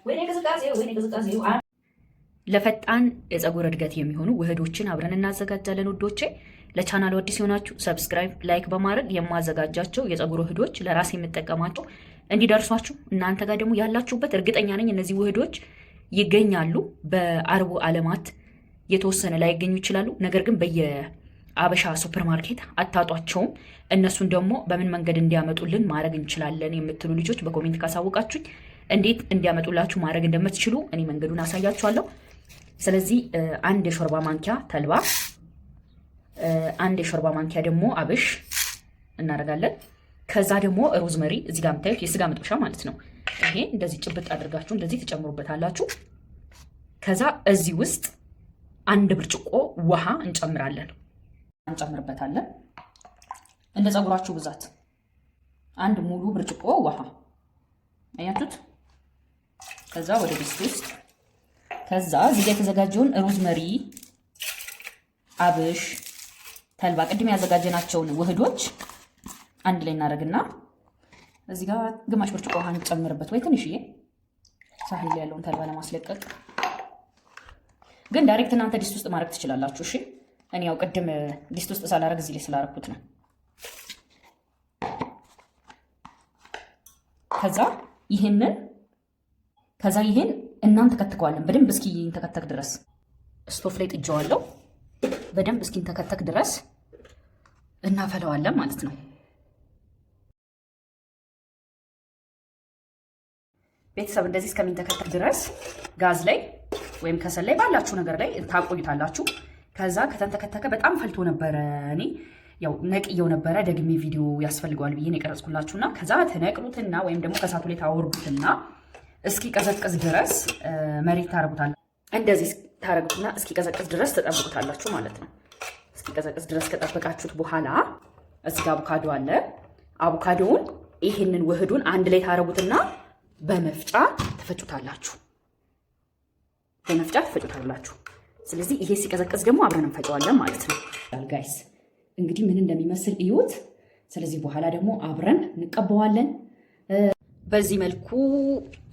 ወይኔ ቅዝቃዜው፣ ወይኔ ቅዝቃዜው። ለፈጣን የፀጉር እድገት የሚሆኑ ውህዶችን አብረን እናዘጋጃለን ውዶቼ። ለቻናሉ አዲስ የሆናችሁ subscribe፣ like በማድረግ የማዘጋጃቸው የፀጉር ውህዶች ለራሴ የምጠቀማቸው እንዲደርሷችሁ እናንተ ጋር ደግሞ ያላችሁበት እርግጠኛ ነኝ እነዚህ ውህዶች ይገኛሉ። በአረቡ ዓለማት የተወሰነ ላይገኙ ይችላሉ። ነገር ግን በየአበሻ ሱፐር ማርኬት አታጧቸውም። እነሱን ደግሞ በምን መንገድ እንዲያመጡልን ማድረግ እንችላለን የምትሉ ልጆች በ comment ካሳወቃችሁኝ እንዴት እንዲያመጡላችሁ ማድረግ እንደምትችሉ እኔ መንገዱን አሳያችኋለሁ። ስለዚህ አንድ የሾርባ ማንኪያ ተልባ፣ አንድ የሾርባ ማንኪያ ደግሞ አብሽ እናደርጋለን። ከዛ ደግሞ rosemary እዚህ ጋር የምታዩት የስጋ መጥበሻ ማለት ነው። ይሄ እንደዚህ ጭብጥ አድርጋችሁ እንደዚህ ትጨምሩበታላችሁ። ከዛ እዚህ ውስጥ አንድ ብርጭቆ ውሃ እንጨምራለን እንጨምርበታለን። እንደ ፀጉራችሁ ብዛት አንድ ሙሉ ብርጭቆ ውሃ አያችሁት። ከዛ ወደ ድስት ውስጥ ከዛ እዚህ ጋር የተዘጋጀውን rosemary፣ አብሽ፣ ተልባ ቅድም ያዘጋጀናቸውን ውህዶች አንድ ላይ እናደርግና እዚህ ጋር ግማሽ ብርጭቆ ውሃ እንጨምርበት ወይ ትንሽዬ ሳህን ላይ ያለውን ተልባ ለማስለቀቅ። ግን direct እናንተ ድስት ውስጥ ማድረግ ትችላላችሁ። እሺ እኔ ያው ቅድም ድስት ውስጥ ሳላረግ እዚህ ላይ ስላረኩት ነው። ከዛ ይህንን ከዛ ይህን እናንተከትከዋለን በደንብ እስኪንተከተክ ድረስ ስቶፍ ላይ ጥጄዋለሁ። በደንብ እስኪንተከተክ ድረስ እናፈለዋለን ማለት ነው። ቤተሰብ እንደዚህ እስከሚንተከተክ ድረስ ጋዝ ላይ ወይም ከሰል ላይ ባላችሁ ነገር ላይ ታቆዩታላችሁ። ከዛ ከተንተከተከ በጣም ፈልቶ ነበረ። እኔ ያው ነቅየው ነበረ ደግሜ ቪዲዮ ያስፈልገዋል ብዬ ነው የቀረጽኩላችሁና ከዛ ትነቅሉትና ወይም ደግሞ ከእሳቱ ላይ ታወርዱትና እስኪቀዘቅዝ ድረስ መሬት ታረጉታላችሁ። እንደዚህ ታረጉትና እስኪቀዘቅዝ ድረስ ትጠብቁታላችሁ ማለት ነው። እስኪቀዘቅዝ ድረስ ከጠበቃችሁት በኋላ እዚህ ጋር አቮካዶ አለ። አቮካዶውን ይህንን ውህዱን አንድ ላይ ታረጉትና በመፍጫ ትፈጩታላችሁ። በመፍጫ ትፈጩታላችሁ። ስለዚህ ይሄ ሲቀዘቅዝ ደግሞ አብረን እንፈጨዋለን ማለት ነው። Guys እንግዲህ ምን እንደሚመስል እዩት። ስለዚህ በኋላ ደግሞ አብረን እንቀበዋለን። በዚህ መልኩ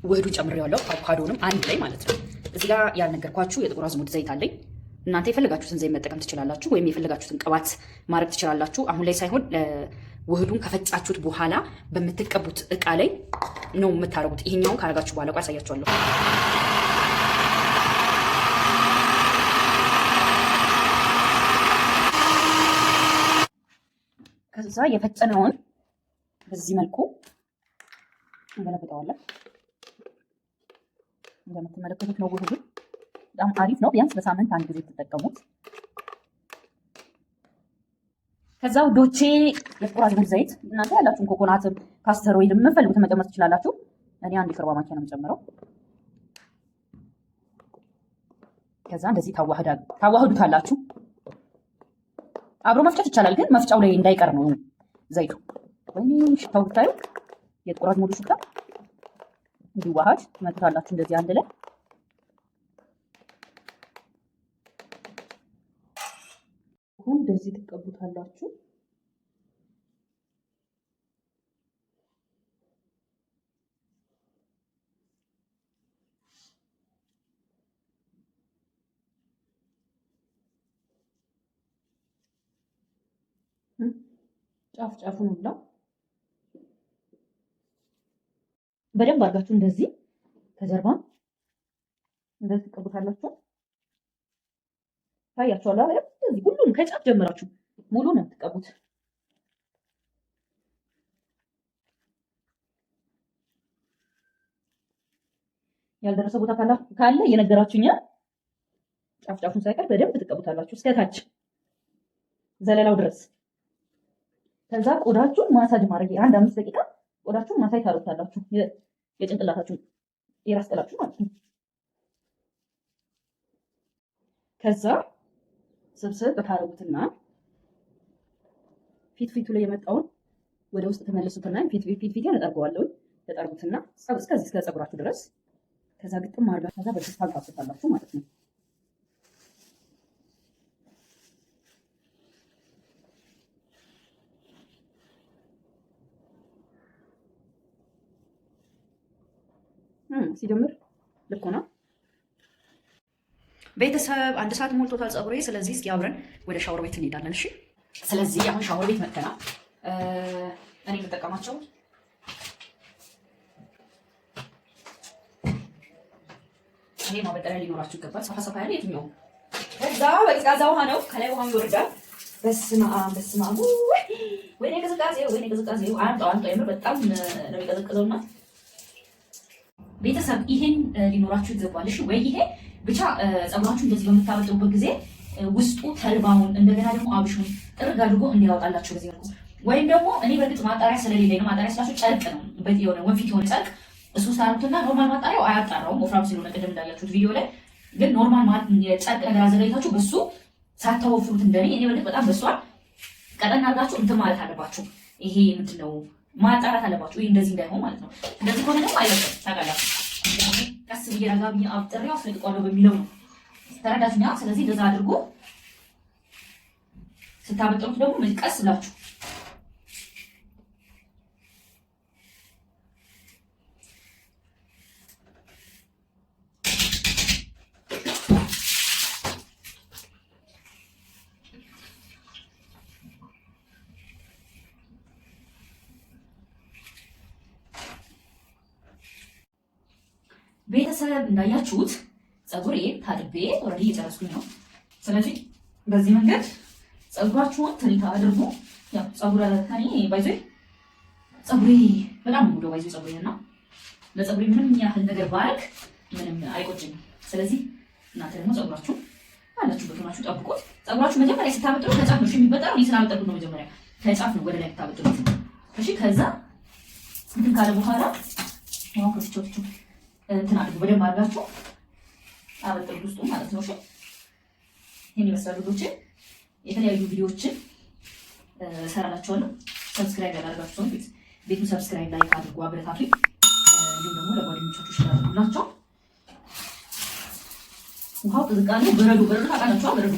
ውህዱን ጨምሬዋለሁ፣ አቮካዶንም አንድ ላይ ማለት ነው። እዚህ ጋር ያልነገርኳችሁ የጥቁር አዝሙድ ዘይት አለኝ። እናንተ የፈለጋችሁትን ዘይት መጠቀም ትችላላችሁ፣ ወይም የፈለጋችሁትን ቅባት ማድረግ ትችላላችሁ። አሁን ላይ ሳይሆን ውህዱን ከፈጫችሁት በኋላ በምትቀቡት እቃ ላይ ነው የምታደርጉት። ይሄኛውን ካረጋችሁ በኋላ ቆይ አሳያችኋለሁ። ከዛ የፈጨነውን በዚህ መልኩ እንገለብጠዋለን። እንደምትመለከቱት ነው ውህዱ በጣም አሪፍ ነው። ቢያንስ በሳምንት አንድ ጊዜ ትጠቀሙት። ከዛ ውዶቼ የጥቁር አዝሙድ ዘይት እናንተ ያላችሁን coconut ም castor oil የምትፈልጉትን መጨመር ትችላላችሁ። እኔ አንድ የሾርባ ማንኪያ ነው የምጨምረው። ከዛ እንደዚህ ታዋህዱታላችሁ። አብሮ መፍጨት ይቻላል፣ ግን መፍጫው ላይ እንዳይቀር ነው ዘይቱ። ወይኔ ሽታው ብታዩ የጥቁር አዝሙዱ ሽታ እንዲዋሃድ ትመቱታላችሁ እንደዚህ አንድ ላይ። አሁን እንደዚህ ትቀቡታላችሁ። ጫፍ ጫፉን ሁላ በደንብ አድርጋችሁ እንደዚህ ከጀርባ እንደዚህ ትቀቡታላችሁ። ታያችኋል አይደል? እንደዚህ ሁሉም ከጫፍ ጀምራችሁ ሙሉ ነው የምትቀቡት። ያልደረሰ ቦታ ካለ እየነገራችሁኛ ጫፍ ጫፉን ሳይቀር በደንብ ትቀቡታላችሁ እስከታች ዘለላው ድረስ። ከዛ ቆዳችሁን ማሳጅ ማድረግ አንድ 5 ደቂቃ ቆዳችሁን ማሳጅ ታደርጉታላችሁ። የጭንቅላታችሁን የራስ ቅላችሁ ማለት ነው። ከዛ ስብስብ ታደርጉትና ፊት ፊቱ ላይ የመጣውን ወደ ውስጥ ተመልሱትና ፊት ፊት ፊት ያነጠርገዋለሁ ተጠርጉትና እስከዚህ እስከ ፀጉራችሁ ድረስ ከዛ ግጥም አድርጋ ከዛ በፌስታል ታስታላችሁ ማለት ነው። ሲጀምር ልክ ሆና ቤተሰብ 1 ሰዓት ሞልቶታል ፀጉሬ። ስለዚህ እስኪ አብረን ወደ ሻወር ቤት እንሄዳለን። እሺ፣ ስለዚህ አሁን ሻወር ቤት መጥተናል። እኔ የምጠቀማቸው ይሄ ማበጠሪያ ሊኖራችሁ ይገባል። ሰፋ ሰፋ ያለ የትኛው ከዛ በቀዝቃዛ ውሃ ነው። ከላይ ውሃው ይወርዳል። በስመ አብ በስመ አብ! ወይኔ ቅዝቃዜ፣ ወይኔ ቅዝቃዜ! አምጣው አምጣው! የምር በጣም ነው የሚቀዘቅዘውና ቤተሰብ ይሄን ሊኖራችሁ ይገባል። እሺ ወይ ይሄ ብቻ ፀጉራችሁ እንደዚህ በምታበጥሩበት ጊዜ ውስጡ ተልባውን እንደገና ደግሞ አብሹን ጥርግ አድርጎ እንዲያወጣላችሁ በዚህ መልኩ። ወይም ደግሞ እኔ በእርግጥ ማጣሪያ ስለሌለኝ ነው። ማጣሪያ ስላችሁ ጨርቅ ነው፣ የሆነ ወንፊት የሆነ ጨርቅ እሱ ሳሩትና normal ማጣሪያው አያጣራውም፣ ወፍራም ስለሆነ ቅድም እንዳያችሁት ቪዲዮ ላይ። ግን normal የጨርቅ ነገር አዘጋጅታችሁ በሱ ሳታወፍሩት እንደኔ፣ እኔ በእርግጥ በጣም በሷል፣ ቀጠን አድርጋችሁ እንትን ማለት አለባችሁ። ይሄ ምንድን ነው ማጣራት አለባችሁ። ይሄ እንደዚህ እንዳይሆን ማለት ነው። እንደዚህ ከሆነ ደግሞ አይለቅም፣ ታውቃላችሁ። ቀስ ብዬ ረጋ ብዬ አብጥሬው አስለቅቀዋለሁ በሚለው ነው። ተረዳችሁኛ? ስለዚህ እንደዛ አድርጎ ስታበጥሩት ደግሞ ቀስ ብላችሁ። ቤተሰብ እንዳያችሁት ፀጉሬ ታጥቤ already እየጨረስኩኝ ነው። ስለዚህ በዚህ መንገድ ፀጉራችሁን treat አድርጉ። ያው ፀጉር እኔ by the way ፀጉሬ በጣም ነው by the way ፀጉሬ እና ለፀጉሬ ምንም ያህል ነገር ባረግ ምንም አይቆጭኝም። ስለዚህ እናንተ ደግሞ ፀጉራችሁን አላችሁበት ሆናችሁ ጠብቁት። ፀጉራችሁ መጀመሪያ ስታበጥሩ ከጫፍ ነው የሚበጠረው። እኔ ስላበጠርኩት ነው፣ መጀመሪያ ከጫፍ ነው ወደ ላይ የምታበጥሩት። እሺ፣ ከዛ እንትን ካለ በኋላ አሁን ከፍቼው እንትን አድርጉ፣ በደንብ አድርጋችሁ አበጥሩት ውስጡ ማለት ነው። እሺ፣ ይሄን ይመስላል ልጆቼ። የተለያዩ ቪዲዮዎችን እሰራላችኋለሁ። Subscribe ያላደረጋችሁ ሰዎች ቤቱን subscribe፣ like አድርጉ፣ አበረታቱኝ። እንዲሁም ደግሞ ለጓደኞቻችሁ share አድርጉላቸው። ውሃው ቅዝቃዜው በረዶ በረዶ ታውቃላችሁ፣ በረዶ።